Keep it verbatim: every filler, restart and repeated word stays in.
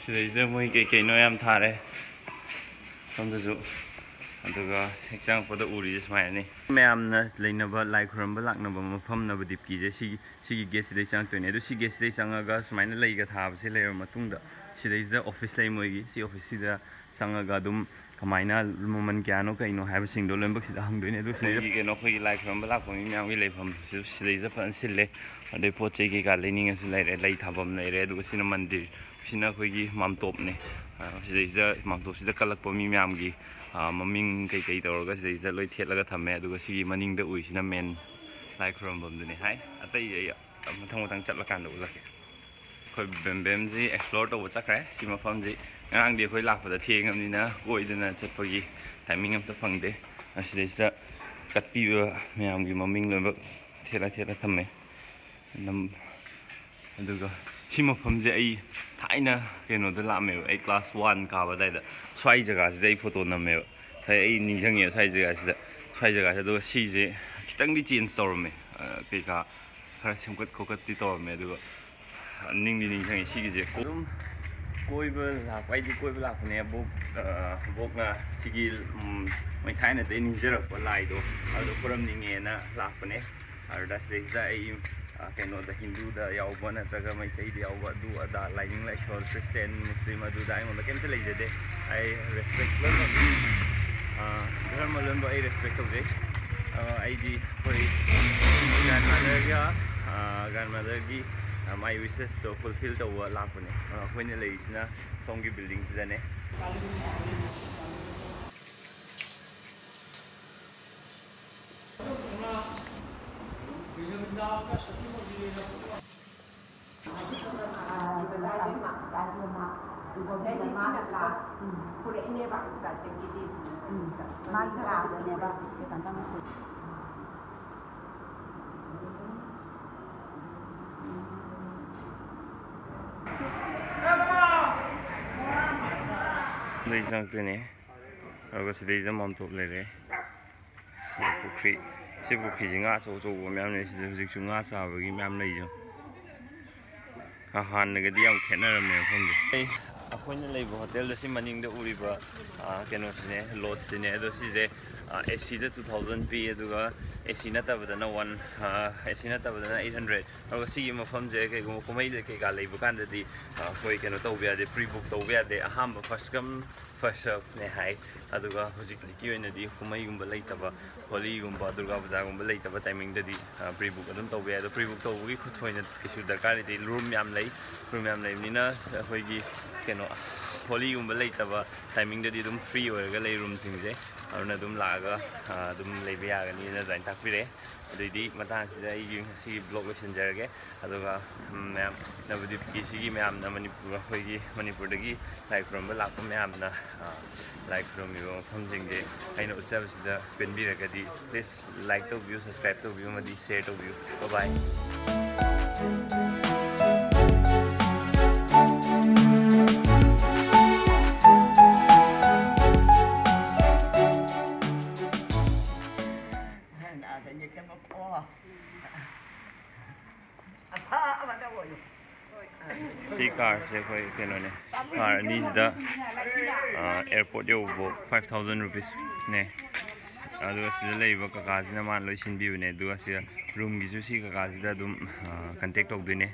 ꯁꯤꯗꯩꯁꯤꯗ ꯃꯣꯏ ꯀꯩ ꯀꯩꯅꯣ ꯌꯥꯝ ꯊꯥꯔꯦ ꯁꯣꯝꯗꯁꯨ꯫ ꯑꯗꯨꯒ ꯍꯦꯛ ꯆꯪꯉꯛꯄꯗ ꯎꯔꯤꯁꯦ ꯁꯨꯃꯥꯏꯅꯅꯤ꯫ ꯃꯌꯥꯝꯅ ꯂꯩꯅꯕ, ꯂꯥꯏ ꯈꯨꯔꯨꯝꯕ ꯂꯥꯛꯅꯕ ꯃꯐꯝ ꯅꯕꯗꯤꯞꯀꯤꯁꯦ ꯁꯤꯒꯤ, ꯁꯤꯒꯤ ꯒꯦꯠꯁꯤꯗꯩ ꯆꯪꯉꯛꯇꯣꯏꯅꯦ꯫ ꯑꯗꯨ ꯁꯤ ꯒꯦꯠꯁꯤꯗꯩ ꯆꯪꯉꯒ ꯁꯨꯃꯥꯏꯅ ꯂꯩꯒ ꯊꯥꯕꯁꯦ ꯂꯩꯔꯕ ꯃꯇꯨꯡꯗ ꯁꯤꯗꯩꯁꯤꯗ ꯑꯣꯐꯤꯁ ꯂꯩ ꯃꯣꯏꯒꯤ꯫ ꯁꯤ ꯑꯣꯐꯤꯁꯁꯤꯗ ꯆꯪꯉꯒ ꯑꯗꯨꯝ ꯀꯃꯥꯏꯅ ꯃꯃꯜ ꯀꯌꯥꯅꯣ ꯀꯩꯅꯣ ꯍꯥꯏꯕꯁꯤꯡꯗꯣ ꯂꯣꯏꯅꯃꯛ ꯁꯤꯗ ꯍꯪꯗꯣꯏꯅꯦ꯫ ꯑꯗꯨ ꯁꯤꯗꯩꯗ ꯑꯩꯈꯣꯏꯒꯤ ꯀꯩꯅꯣ, ꯑꯩꯈꯣꯏꯒꯤ ꯂꯥꯏ ꯈꯨꯔꯨꯝꯕ ꯂꯥꯛꯄ ꯃꯤ ꯃꯌꯥꯝꯒꯤ ꯂꯩꯐꯝꯁꯤꯁꯨ ꯁꯤꯗꯩꯁꯤꯗ ꯐꯖꯅ ꯁꯤꯜꯂꯦ꯫ ꯑꯗꯩ ꯄꯣꯠ ꯆꯩ ꯀꯩꯀꯥ ꯂꯩꯅꯤꯡꯉꯁꯨ ꯂꯩꯔꯦ, ꯂꯩ ꯊꯥꯐꯝ ꯂꯩꯔꯦ꯫ ꯑꯗꯨꯒ ꯁꯤꯅ ꯃꯟꯗꯤꯔ, ꯁꯤꯅ ꯑꯩꯈꯣꯏꯒꯤ ꯃꯥꯝꯇꯣꯞꯅꯦ꯫ ꯑ, ꯁꯤꯗꯩꯁꯤꯗ, ꯃꯥꯝꯇꯣꯞꯁꯤꯗ ꯀꯜꯂꯛꯄ ꯃꯤ ꯃꯌꯥꯝꯒꯤ, ꯑ, ꯃꯃꯤꯡ ꯀꯩꯀꯩ ꯇꯧꯔꯒ ꯁꯤꯗꯩꯁꯤꯗ ꯂꯣꯏ ꯊꯦꯠꯂꯒ ꯊꯝꯃꯦ꯫ ꯑꯗꯨꯒ ꯁꯤꯒꯤ ꯃꯅꯤꯡꯗ ꯎꯏꯁꯤꯅ ꯃꯦꯟ ꯂꯥꯏ ꯈꯨꯔꯨꯝꯐꯝꯗꯨꯅꯤ ꯍꯥꯏ꯫ ꯑꯇꯩ ꯑꯩ ꯃꯊꯪ ꯃꯊꯪ ꯆꯠꯂꯀꯥꯟꯗ ꯎꯠꯂꯛꯀꯦ꯫ ꯑꯩꯈꯣꯏ ꯕꯦꯝꯕꯦꯝꯁꯤ ꯑꯦꯛꯁꯄ꯭ꯂꯣꯔ ꯇꯧꯕ ꯆꯠꯈ꯭ꯔꯦ꯫ ꯁꯤ ꯃꯐꯝꯁꯤ ꯉꯔꯥꯡꯗꯤ ꯑꯩꯈꯣꯏ ꯂꯥꯛꯄꯗ ꯊꯦꯡꯉꯕꯅꯤꯅ ꯀꯣꯏꯗꯅ ꯆꯠꯄꯒꯤ ꯇꯥꯏꯃꯤꯡ ꯑꯝꯇ ꯐꯪꯗꯦ꯫ ꯑꯁꯤꯗꯩꯁꯤꯗ ꯀꯠꯄꯤꯕ ꯃꯌꯥꯝꯒꯤ ꯃꯃꯤꯡ ꯂꯣꯏꯅꯃꯛ ꯊꯦꯠꯂ ꯊꯦꯠꯂ ꯊꯝꯃꯦ꯫ ꯅꯝ-, ꯑꯗꯨꯒ ꯁꯤ ꯃꯐꯝꯁꯦ ꯑꯩ ꯊꯥꯏꯅ ꯀꯩꯅꯣꯗ ꯂꯥꯛꯑꯝꯃꯦꯕ, ꯑꯩ ꯀ꯭ꯂꯥꯁ ꯋꯥꯟ ꯀꯥꯕ ꯑꯗꯨꯋꯥꯏꯗ ꯁ꯭ꯋꯥꯏ ꯖꯒꯥꯁꯤꯗ ꯑꯩ ꯐꯣꯇꯣ ꯅꯝꯃꯦꯕ꯫ ꯉꯁꯥꯏ ꯑꯩ ꯅꯤꯡꯁꯤꯡꯉꯦ ꯁ꯭ꯋꯥꯏ ꯖꯒꯥꯁꯤꯗ, ꯁ꯭ꯋꯥꯏ ꯖꯒꯥꯁꯤꯗ꯫ ꯑꯗꯨꯒ ꯁꯤꯁꯦ ꯈꯤꯇꯪꯗꯤ ꯆꯦꯟꯖ ꯇꯧꯔꯝꯃꯦ, ꯑ, ꯀꯩꯀꯥ ꯈꯔ ꯁꯦꯝꯒꯠ ꯈꯣꯀꯠꯇꯤ ꯇꯧꯔꯝꯃꯦ꯫ ꯑꯗꯨꯒ ꯅꯤꯡꯗꯤ ꯅꯤꯡꯁꯤꯡꯉꯦ ꯁꯤꯒꯤꯁꯦ꯫ ꯑꯗꯨꯝ ꯀꯣꯏꯕ ꯂꯥꯛꯄ, ꯑꯩꯗꯤ ꯀꯣꯏꯕ ꯂꯥꯛꯄꯅꯦ꯫ ꯕꯣꯛ, ꯑ, ꯕꯣꯛꯅ ꯁꯤꯒꯤ, ꯎꯝ, ꯃꯣꯏ ꯊꯥꯏꯅꯗꯩ ꯅꯤꯡꯖꯔꯛꯄ ꯂꯥꯏꯗꯣ ꯑꯗꯨ ꯈꯨꯔꯝꯅꯤꯡꯉꯦꯅ ꯂꯥꯛꯄꯅꯦ꯫ ꯑꯗꯨꯗ ꯁꯤꯗꯩꯁꯤꯗ ꯑꯩ, ꯑ, ꯀꯩꯅꯣꯗ, ꯍꯤꯟꯗꯨꯗ ꯌꯥꯎꯕ ꯅꯠꯇ꯭ꯔꯒ ꯃꯩꯇꯩꯗ ꯌꯥꯎꯕ ꯑꯗꯨ ꯑꯗꯥ, ꯂꯥꯏꯅꯤꯡ ꯂꯥꯏꯁꯣꯜ, ꯈ꯭ꯔꯤꯁꯇꯦꯟ, ꯃꯨꯁꯂꯤꯝ, ꯑꯗꯨꯗ ꯑꯩꯉꯣꯟꯗ ꯀꯩꯝꯇ ꯂꯩꯖꯗꯦ꯫ ꯑꯩ ꯔꯦꯁꯄꯦꯛ ꯂꯣꯏꯅꯃꯛ, ꯑ, ꯙꯔꯃ ꯂꯣꯏꯅꯃꯛ ꯑꯩ ꯔꯦꯁꯄꯦꯛ ꯇꯧꯖꯩ꯫ ꯑ, ꯑꯩꯗꯤ ꯑꯩꯈꯣꯏ ꯒ꯭ꯔꯥꯟꯃꯥꯗꯔꯒ, ꯑ, ꯒ꯭ꯔꯥꯟꯃꯥꯗꯔꯒꯤ, ꯑ, ꯃꯥꯏ ꯋꯤꯁꯦꯁꯇꯣ ꯐꯨꯜꯐꯤꯜ ꯇꯧꯕ ꯂꯥꯛꯄꯅꯦ꯫ ꯑ, ꯑꯩꯈꯣꯏꯅ ꯂꯩꯔꯤꯁꯤꯅ ꯁꯣꯝꯒꯤ ꯕꯤꯜꯗꯤꯡꯁꯤꯗꯅꯦ꯫ ꯎꯝ꯫ ꯃꯥꯒꯤ ꯀꯥꯗꯨꯅꯦꯕ ꯁꯤ ꯀꯟꯇꯪ ꯁꯤ꯫ ꯑꯗꯩ ꯆꯪꯉꯛꯇꯣꯏꯅꯦ꯫ ꯑꯗꯨꯒ ꯁꯤꯗꯩꯁꯤꯗ ꯃꯥꯝꯇꯣꯞ ꯂꯩꯔꯦ꯫ ꯁꯤ ꯄꯨꯈ꯭ꯔꯤ, ꯁꯤ ꯄꯨꯈ꯭ꯔꯤꯁꯤ ꯉꯥ ꯑꯆꯧ ꯑꯆꯧꯕ ꯃꯌꯥꯝ ꯂꯩ꯫ ꯁꯤꯗ ꯍꯧꯖꯤꯛꯁꯨ ꯉꯥ ꯆꯥꯕꯒꯤ ꯃꯌꯥꯝ ꯂꯩꯁꯦ꯫ ꯍꯥꯟꯅꯒꯗꯤ ꯌꯥꯝ ꯈꯦꯠꯅꯔꯝꯃꯦ ꯃꯐꯝꯁꯦ꯫ ꯑꯩ, ꯑꯩꯈꯣꯏꯅ ꯂꯩꯕ ꯍꯣꯇꯦꯜꯗꯣ ꯁꯤ ꯃꯅꯤꯡꯗ ꯎꯔꯤꯕ, ꯑ, ꯀꯩꯅꯣꯁꯤꯅꯦ, ꯂꯣꯗꯖꯁꯤꯅꯦ꯫ ꯑꯗꯣ ꯁꯤꯁꯦ, ꯑ, ꯑꯦ ꯁꯤꯗ two thousand ꯄꯤ, ꯑꯗꯨꯒ ꯑꯦ ꯁꯤ ꯅꯠꯇꯕꯗꯅ one, ꯑ, ꯑꯦ ꯁꯤ ꯅꯠꯇꯕꯗꯅ eight hundred꯫ ꯑꯗꯨꯒ ꯁꯤꯒꯤ ꯃꯐꯝꯁꯦ ꯀꯩꯒꯨꯝꯕ ꯀꯨꯝꯍꯩ ꯀꯩꯀꯥ ꯂꯩꯕ ꯀꯥꯟꯗꯗꯤ, ꯑ, ꯑꯩꯈꯣꯏ ꯀꯩꯅꯣ ꯇꯧꯕ ꯌꯥꯗꯦ, ꯄ꯭ꯔꯤ ꯕꯨꯛ ꯇꯧꯕ ꯌꯥꯗꯦ꯫ ꯑꯍꯥꯟꯕ first come first serve ꯅꯦ ꯍꯥꯏ꯫ ꯑꯗꯨꯒ ꯍꯧꯖꯤꯛ ꯍꯧꯖꯤꯛꯀꯤ ꯑꯣꯏꯅꯗꯤ ꯀꯨꯝꯍꯩꯒꯨꯝꯕ ꯂꯩꯇꯕ, ꯍꯣꯂꯤꯒꯨꯝꯕ, ꯗꯨꯔꯒꯥ ꯄꯨꯖꯥꯒꯨꯝꯕ ꯂꯩꯇꯕ ꯇꯥꯏꯃꯤꯡꯗꯗꯤ, ꯑ, ꯄ꯭ꯔꯤ ꯕꯨꯛ ꯑꯗꯨꯝ ꯇꯧꯕ ꯌꯥꯏ꯫ ꯑꯗꯣ ꯄ꯭ꯔꯤ ꯕꯨꯛ ꯇꯧꯕꯒꯤ ꯊꯣꯏꯅ ꯀꯩꯁꯨ ꯗꯔꯀꯥꯔ ꯂꯩꯇꯦ꯫ ꯔꯨꯝ ꯌꯥꯝ ꯂꯩ, ꯔꯨꯝ ꯌꯥꯝ ꯂꯩꯕꯅꯤꯅ ꯑꯩꯈꯣꯏꯒꯤ ꯀꯩꯅꯣ, ꯍꯣꯂꯤꯒꯨꯝꯕ ꯂꯩꯇꯕ ꯇꯥꯏꯃꯤꯡꯗꯗꯤ ꯑꯗꯨꯝ ꯐ꯭ꯔꯤ ꯑꯣꯏꯔꯒ ꯂꯩ ꯔꯨꯝꯁꯤꯡꯁꯦ꯫ ꯑꯗꯨꯅ ꯑꯗꯨꯝ ꯂꯥꯛꯑꯒ ꯑꯗꯨꯝ ꯂꯩꯕ ꯌꯥꯒꯅꯤꯅ ꯑꯗꯨꯃꯥꯏꯅ ꯇꯥꯛꯄꯤꯔꯛꯑꯦ꯫ ꯑꯗꯨꯏꯗꯤ ꯃꯇꯥꯡꯁꯤꯗ ꯑꯩꯒꯤ ꯉꯁꯤꯒꯤ ꯕ꯭ꯂꯣꯒ ꯂꯣꯏꯁꯤꯟꯖꯔꯒꯦ꯫ ꯑꯗꯨꯒ ꯃꯌꯥꯝ ꯅꯕꯗꯤꯞꯀꯤ ꯁꯤꯒꯤ ꯃꯌꯥꯝꯅ ꯃꯅꯤꯄꯨꯔ ꯑꯩꯈꯣꯏꯒꯤ ꯃꯅꯤꯄꯨꯔꯗꯒꯤ ꯂꯥꯏ ꯈꯨꯔꯨꯝꯕ ꯂꯥꯛꯄ ꯃꯌꯥꯝꯅ ꯂꯥꯏ ꯈꯨꯔꯨꯝꯃꯤꯕ ꯃꯐꯝꯁꯤꯡꯁꯦ ꯑꯩꯅ ꯎꯠꯆꯕꯁꯤꯗ ꯄꯦꯟꯕꯤꯔꯒꯗꯤ please like ꯇꯧꯕꯤꯌꯨ, subscribe ꯇꯧꯕꯤꯌꯨ ꯑꯃꯗꯤ share ꯇꯧꯕꯤꯌꯨ꯫ Bye bye. ꯁꯤ ꯀꯥꯔꯁꯦ ꯑꯩꯈꯣꯏ ꯀꯩꯅꯣꯅꯦ, ꯀꯥꯔ ꯑꯅꯤꯁꯤꯗ ꯑꯦꯌꯥꯔꯄꯣꯔꯠ ꯌꯧꯕꯐꯥꯎ five thousand rupeesꯅꯦ꯫ ꯑꯗꯨꯒ ꯁꯤꯗ ꯂꯩꯔꯤꯕ ꯀꯀꯥꯁꯤꯅ ꯃꯥꯅ ꯂꯣꯏ ꯁꯤꯟꯕꯤꯕꯅꯦ꯫ ꯑꯗꯨꯒ ꯁꯤꯗ ꯔꯨꯝꯒꯤꯁꯨ ꯁꯤ ꯀꯀꯥꯁꯤꯗ ꯑꯗꯨꯝ ꯀꯟꯇꯦꯛ ꯇꯧꯗꯣꯏꯅꯦ꯫